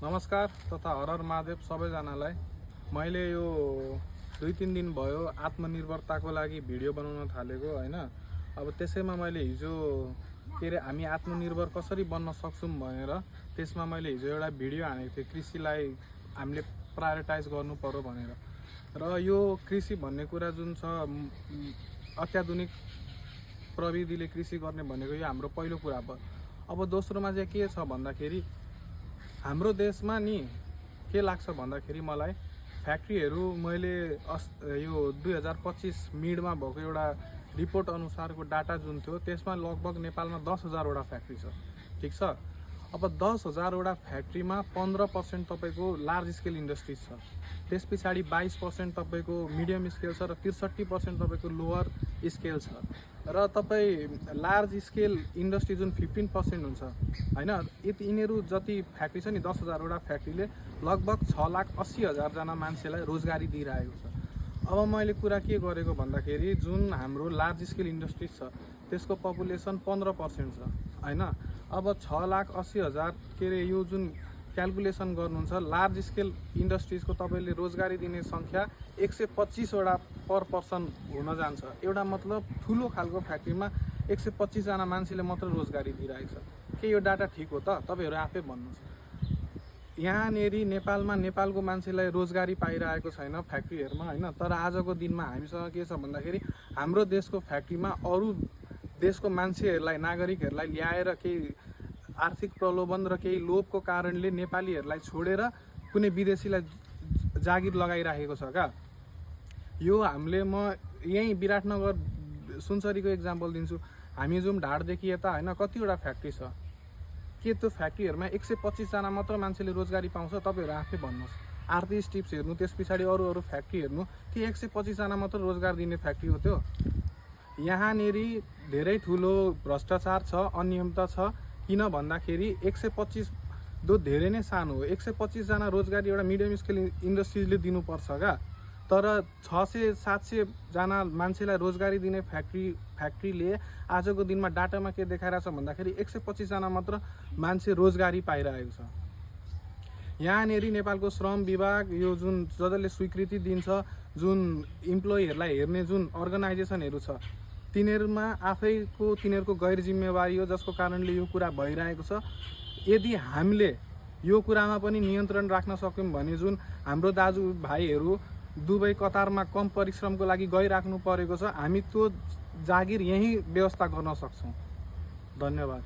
नमस्कार तथा हरहर महादेव सबैजनालाई। मैले यो 2-3 दिन भयो आत्मनिर्भरताको लागि भिडियो बनाउन थालेको हैन। अब त्यसैमा मैले हिजो हामी आत्मनिर्भर कसरी बन्न सक्छौं भनेर त्यसमा मैले हिजो एउटा भिडियो हानेको थिएँ। कृषिलाई हामीले प्रायोरिटाइज गर्नु पर्यो भनेर। र यो कृषि भन्ने कुरा जुन छ अत्याधुनिक प्रविधिले कृषि गर्ने भनेको यो हाम्रो पहिलो कुरा भयो। अब दोस्रोमा चाहिँ के छ भन्दाखेरि हाम्रो देशमा नि के लाग्छ भन्दाखेरि मलाई फ्याक्ट्रीहरू मैले यो 2025 मिडमा भएको एउटा रिपोर्ट अनुसारको डाटा जुन थियो त्यसमा लगभग नेपालमा 10,000 वटा फ्याक्ट्री छ। ठीक छ। अब 10,000 वटा फ्याक्ट्रीमा 15% तपाईको लार्ज स्केल इन्डस्ट्रिज छ। त्यस पछाडी 22% तपाईको मिडियम स्केल छ र 63% तपाईको लोअर स्केल छ। र तपाई लार्ज स्केल इन्डस्ट्री जुन 15% हुन्छ हैन, यिनीहरू जति फ्याक्ट्री छ नि 10,000 वटा फ्याक्ट्रीले लगभग 6,80,000 जना मान्छेलाई रोजगारी दिइरहेको छ। अब मैले कुरा के गरेको भन्दाखेरि जुन हाम्रो लार्ज स्केल इन्डस्ट्रिज छ त्यसको पपुलेसन 15% छ हैन। अब 6,80,000 के रे यो जुन क्याल्कुलेसन गर्नुहुन्छ लार्ज स्केल इन्डस्ट्रिजको तपाईले रोजगारी दिने संख्या 125 वटा पर पर्सन हुन जान्छ। एउटा मतलब ठुलो खालको फ्याक्ट्रीमा 125 जना मान्छेले मात्र रोजगारी दिइरहेको छ। के यो डाटा ठीक हो त? तपाईहरु आफै भन्नुस्। यहाँनेरि नेपालमा नेपालको मान्छेलाई रोजगारी पाइरहेको छैन फ्याक्ट्रीहरुमा हैन। तर आजको दिनमा हामीसँग के छ भन्दाखेरि हाम्रो देशको फ्याक्ट्रीमा अरु देशको मान्छेहरुलाई नागरिकहरुलाई ल्याएर केही आर्थिक प्रलोभन र केही लोभको कारणले नेपालीहरुलाई छोडेर कुनै विदेशीलाई जागिर लगाइराखेको छ का। यो हामीले म यही विराटनगर सुनसरीको एक्जाम्पल दिन्छु। हामी जुम ढाडदेखि यता हैन कतिवटा फ्याक्ट्री छ। के त्यो फ्याक्ट्रीहरुमा 125 जना मात्र मान्छेले रोजगारी पाउँछ? तपाईहरु आफै भन्नुस्। आरती स्टिप्स हेर्नु, त्यसपछि अरु फ्याक्ट्री हेर्नु, के 125 जना मात्र रोजगार दिने फ्याक्ट्री हो त्यो? यहाँनेरि धेरै ठुलो भ्रष्टाचार छ, अनियमितता छ। किन भन्दाखेरि 125 दो धेरै नै सानो हो। 125 जना रोजगारी एउटा मिडियम स्केल इन्डस्ट्रीजले दिनुपर्छ का। तर 600-700 जना मान्छेलाई रोजगारी दिने फ्याक्ट्रीले आजको दिनमा डाटामा के देखाइरहेछ भन्दाखेरि 125 जना मात्र मान्छे रोजगारी पाइरहेको छ। यहाँनेरि नेपालको श्रम विभाग यो जुन जसले स्वीकृति दिन्छ, जुन इम्प्लोइहरुलाई हेर्ने जुन अर्गनाइजेसनहरु छ, तिनीहरुमा आफैको तिनीहरुको गैर जिम्मेवारी हो जसको कारणले यो कुरा भइरहेको छ। यदि हामीले यो कुरामा पनि नियन्त्रण राख्न सक्यौं भने जुन हाम्रो दाजुभाइहरु दुबई कतारमा कम परिश्रमको लागि गइराख्नु परेको छ, हामी त्यो जागिर यही व्यवस्था गर्न सक्छौं। धन्यवाद।